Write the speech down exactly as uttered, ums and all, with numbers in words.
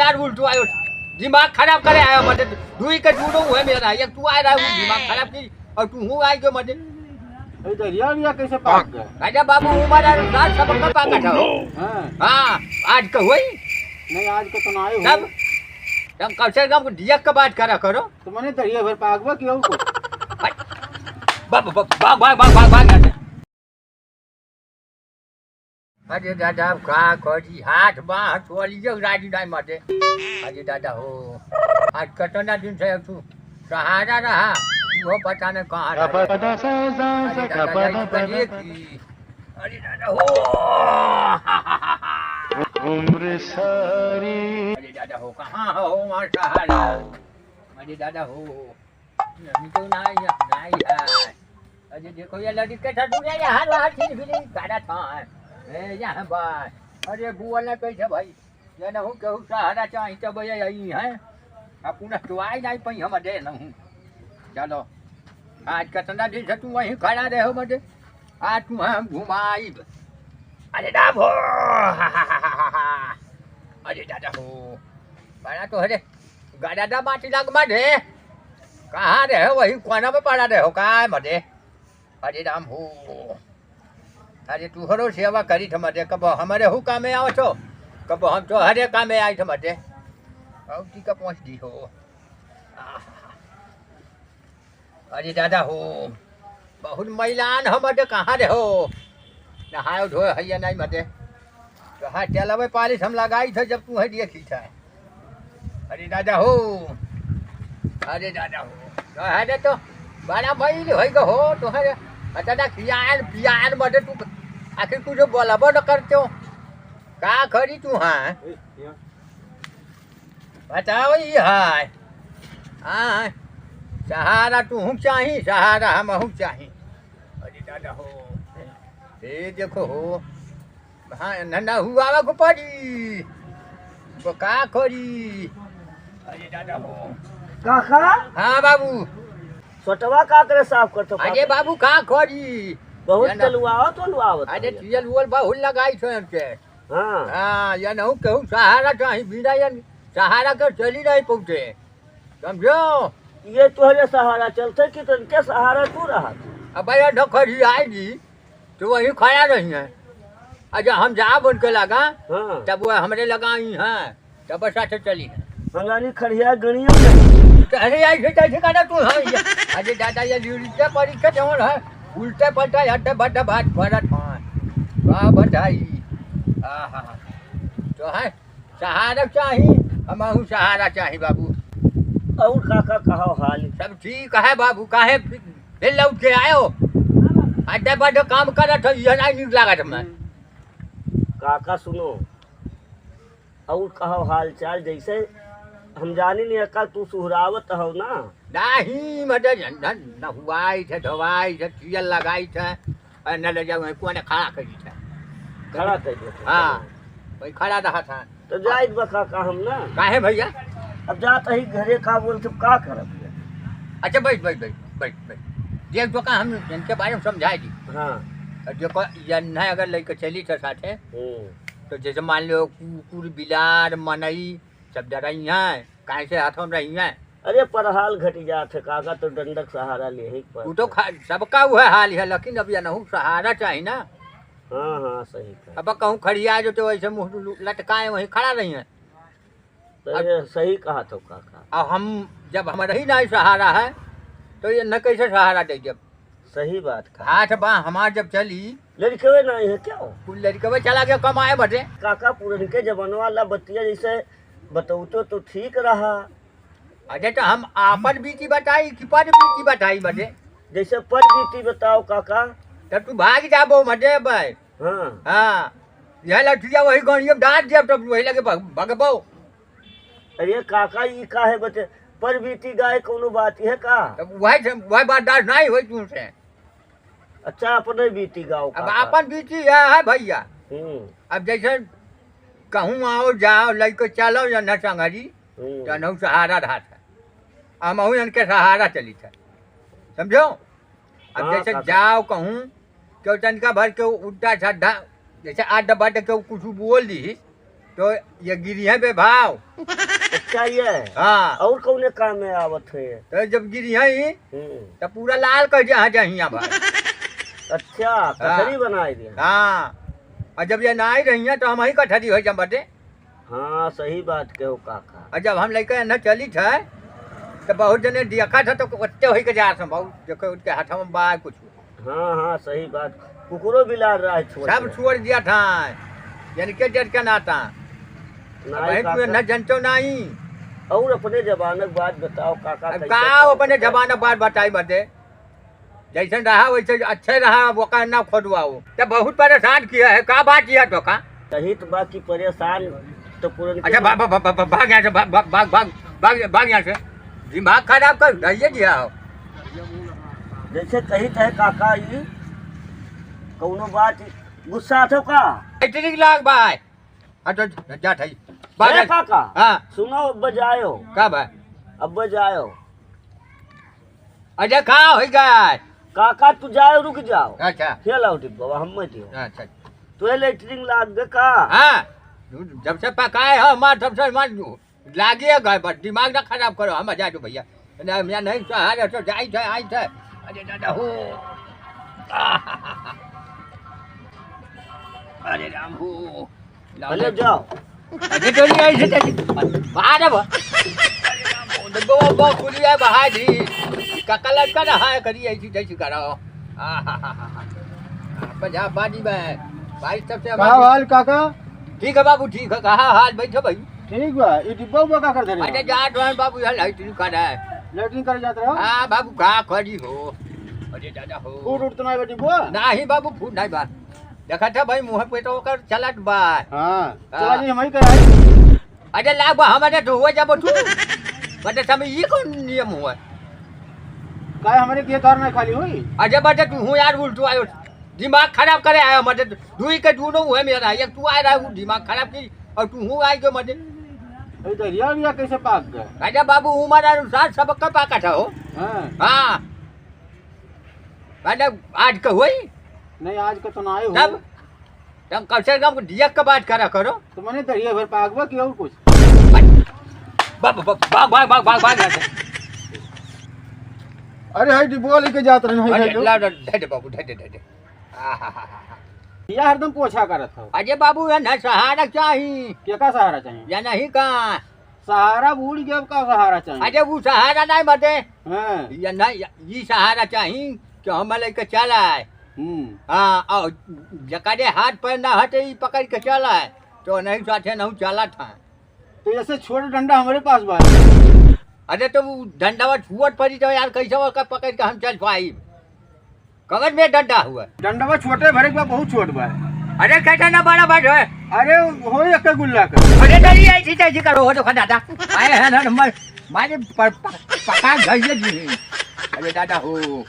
यार उल्टू आयो, दिमाग खराब करे आयो मर्दे। दुई के जुड़ो हुए मेरा, एक तू आए रहा, वो दिमाग खराब की, और तू हूँ आई गयो मर्दे। अरे दरिया उरिया कैसे पाक गए? अरे बाबू, उमर अनुसार सबका पाकत हो। हाँ। हाँ, आज का हुई? नहीं, आज का तो ना आए हो। तब, तब कम से कम दिया के बात करा करो। तो मने दरिया भर पाकबा कि और कुछ? भाग, भाग, भाग, भाग, भाग, भाग, भाग, भाग यहाँ से। अरे दादा, अब का करी, हाथ बाँह चलिए राजी नाई मते। अरे दादा हो, आज कतना दिन से तू सहारा रहा, वो पता नहीं कहाँ रहा। अरे दादा, यही तो करिए की। अरे दादा हो। अरे दादा हो, कहाँ हो हमार सहारा? अरे दादा हो। नहीं तो नहीं है, नहीं है। अरे देखो ये लड़की के साथ ये यहाँ वहाँ फिर फिर गाना था। ए, यहाँ बात। अरे बुआ ना कैसे भाई? ये ना हूँ केहू सहारा चाही तब ये यही है। अपना तो आई नहीं पई हम दे ना हूँ। चलो। आज कितना दिन से तू वहीं खड़ा रहे हो मजे। आज तू हम घुमाई। अरे दादा हो। अरे दादा हो। बड़ा तो हरे गदादा माटी लग मत है। कहाँ रहे वही कोना में पड़ा रहे हो का मते? अरे राम हो। अरे तू हरो सेवा करी थ मते, कब हमारे हु कामे आओ छो, कब हम तो हरे कामे आई थ मते। अब टीका पहुँच दी हो। आहा। अरे दादा हो, बहुत मैलान हो मते, कहाँ रहे हो? नहायो धोए हैया नहीं मते। तो हाँ, चलवे पालिश हम लगाई थे जब तू है देखी था। अरे दादा हो, अरे दादा हो, तो है रे तो बड़ा बैल होई गो हो, तो है रे। अतना खियान पियान मते तू आखिर कुछ बोलबो न करते हो। का करी तू हाँ? बताओ ई हाय। हाँ, सहारा तू हूँ चाही, सहारा हम हूँ चाही। अरे दादा हो, ए देखो हो, हाँ, न, न हुआ को पड़ी, वो का करी? अरे दादा हो। काका? हाँ बाबू। सोटवा का करे साफ करत हो अरे काका? बाबू, का करी? बहुत या ना। चलुआवत, चलुआवत अरे है। तेल उल बहुत लगाई छो हमके। हाँ। हाँ, या नहु केहू सहारा चाही, बिना या सहारा के चली नहीं पहुँचे। समझो? ये तोहरे सहारा चलते कि तनके सहारा तू रहा? अब भैया ढखरी आएगी, तो वही खड़ा रही है। अच्छा, हम जा बन के लगा, हाँ। तब वो हमरे लगा आई हैं, तब साथे चली हैं। हमारी खड़िया गणिया में। तो अरे, ऐसे कैसे करा तू? हाँ, ये, अरे दादा, ये उल्टे पड़ी के जवन है, उल्टे पलटे, हड्डे बड्डे बात करत हैं। वाह बताई। आहा। तो है, सहारा चाही, हमहू सहारा चाही बाबू। और काका कहो हाल? सब ठीक है बाबू, काहे फिर, फिर लौट के आयो? हड्डे बड्डे काम करत हो, यह नहीं नीक लागत हमें। काका सुनो, और कहो हाल चाल? जैसे हम जानी नहीं का तू सुहरावत हो ना। नहीं, मदे न, न, नहुआई थे, धोवाई थे, तेल लगाई थे, और न ले जाओ, कोने खड़ा कर दी थे। खड़ा कर दिया था। हाँ, वही खड़ा रहा था। तो जाइत बा काका हम ना। काहे भैया? अब जात ही घरे, का बोलते, का करब? अच्छा, बैठ, बैठ, बैठ, बैठ, बैठ। देख तो का हम इनके बारे में समझाए दी। हाँ। और देखो, यन्ना अगर लेके चली थे साथे, हम्म। तो जैसे मान लो कुकुर, बिलार, मनई, सब डराई हैं, काहे से हाथों में रही हैं। अरे, परहाल घटी जात है, काका तो डंडक सहारा ले ही पड़त वो तो है। खा-, सबका वह हाल है, लेकिन अब यनहू सहारा चाही ना। हाँ, हाँ, सही कहा। अब कहूँ खड़िया जो तो वैसे मुँह लु-, लटकाए वहीं खड़ा रही हैं। तो अब ये सही कहा तो काका। अब हम, जब हमारा ही नहीं सहारा है, तो ये न कैसे सहारा दे जब? सही बात कहा। हाथ बाँह हमार जब चली। लड़कवे नहीं है क्या? कुल लड़कवे चला गया कमाए बदे। काका, पुरनके जमाना वाला बतिया जैसे बतौतो तो ठीक रहा। अरे तो हम आपन बीती बताई कि पर बीती बताई बदे? जैसे पर बीती बताओ काका। तब तू भाग जाबो मदे भाई। हाँ। हाँ। यह लठिया वही गणिया में डाल दिया तब वही लगे भग-, भगबो। अरे काका, ई काहे बचे? पर बीती गाय कौनो बात है का? तब वही से, वही बर्दाश्त नहीं होई तुमसे। अच्छा, अपने बीती गाओ अब काका। अपन बीती यह है भैया। हम्म। अब जैसे कहूँ आओ जाओ, लइके चलो या न संगरी, हम्म। तो नौ सहारा रहा था। हम अहू इनके सहारा चली था। समझो? अब हाँ, जैसे काका। जाओ कहूँ, केहू तनिका भर के उल्टा सीधा, जैसे आड बाड केहू कुछ बोल दी, तो ये गिरी है बेभाव। अच्छा, ये है? हाँ। और कौने काम में आवत है? तो जब गिरी है ही, हम्म। तो पूरा लाल कर दिया है जहिया भाई। अच्छा, हाँ। कथरी बनाए दिया। हाँ। और जब ये ना आई रही है, तो हम ही कथरी हो जम बटे। हाँ, सही बात कहो काका। और जब हम लइके एन्ने चलित है, तो बहुत जने देखा था, तो ओत्ते होई के जात हम, बहुत देखो, उनके हाथ में बा कुछ। हाँ, हाँ, सही बात। कुकुरो बिलार रहा है छोड़ सब के। छोड़ दिया था, यानी के जर के नाता। नहीं भाई, तू काका। न जनतो नहीं। और अपने जमाने के बात बताओ काका, अब कैसे का था? अपने जमाने के बात बताई बते? जैसन रहा वैसे अच्छे रहा, अब ओकर ना खोदवाओ। तब बहुत परेशान किया है, का बात किया तो का? कही तो बाकी परेशान तो पुरन के अच्छा, भा-, भा-, भा-, भा-, भा-, भाग यहाँ से, भा-, भा-, भाग, भाग, भाग, भाग यहाँ से। दिमाग खराब कर धइए दिया हो। जैसे कही थे काका, ई कौनो बात गुस्सा थो का? इतनी लाग भाई। हाँ, तो जा, जा, जा, ए, बादल। काका, हाँ। सुनो, अब जायो। का बा? अब जायो। अरे, का होई गए? काका, तू जाओ, रुक जाओ। अच्छा। ये लाओ डिब्बा, हम मत दियो। अच्छा। तू ये लेटरिन लाग गए का? हाँ। जब से पकाए हो, मार, तब से मार दू। लागिए गए, बस दिमाग ना खराब करो, हम जा दो भैया। ना, मैं नहीं सहारा तो जाई थे, आई थे। अरे दादा हो। अरे राम हो। भले जाओ। अरे डोली आई से तैसी। बाहर अब। अरे राम हो, देखो, वो, वो खुली है बाहर जी। काका लड़का ना है, करी ऐसी तैसी करो। आहाहाहा। बजा बाजी में। बारिश तब से का हमारी हाल काका? ठीक है बाबू, ठीक है। कहाँ हाल बैठो भाई? ठीक बा, ई डिब्बा उब्बा का कर धरे अरे बा? जा ड्राइवर बाबू, यहाँ लाइट नहीं कर रहा है। लैट्रिन करे जात रहो? हाँ बाबू, का करी हो? अरे दादा हो। फूट उठ तो नहीं बा डिब्बा? नहीं बाबू, फूट नहीं बा। देखा था भाई, मुँह पे तो ओकर चलत बा। हाँ, हाँ। चला जी, हम ही कराए। अरे ला बा, हमारे तो हुआ जब तू। बटे समय ये कौन नियम हुआ? काय हमारे के तार नहीं खाली हुई? अरे बटे तू हूँ यार, उल्टू आयो। दिमाग खराब करे आया, मतलब, दुई के दूनो हुए मेरा, एक तू आए रहा, वो दिमाग खराब की, और तू हूँ आई गयो, मतलब। अरे दरिया उरिया कैसे पाक गए? राजा बाबू, उम्र अनुसार सबका पाका था हो। हाँ। हाँ। मतलब, आज का हुई? नहीं, आज का तो ना आए हो। तब? तब कम से कम दिया के बात करा करो। तो मैंने दरिया भर पाक बा कि और कुछ? भाग, भाग, भाग। अरे, हाय, डिब्बा लेके जात रहे, हाय, अरे, हाय, लो। ला, ला, दे दे बाबू, दे दे, दे दे। आहाहाहा। या हरदम पोछा करत हो। अरे बाबू, ये ना सहारा चाही। के का सहारा चाही? या नहीं का? सहारा बूढ़ गया, का सहारा चाही? अरे वो सहारा नहीं बटे। हाँ। या नहीं, या, ई सहारा चाही कि हम लेके चल आए। हम्म। हाँ, और जकरे हाथ पैर ना हटे, ई पकड़ के चल आए, तो नहीं साथे नहीं चलत है। तो ऐसे छोट डंडा हमरे पास बा। अरे तो वो डंडावा छुअट पड़ी तो यार, कैसे ओकर पकड़ के हम चल पाई? कमर में डंडा हुआ। डंडावा छोटे भरे के बा, बहुत छोट बा। अरे कैसे ना बड़ा बा जो है? अरे हो एक गुल्ला का। अरे डरी ऐसी तैसी करो हो तो खा दादा। आए हैं ना नंबर, मारे प-, प-, पका गई जी। अरे दादा हो।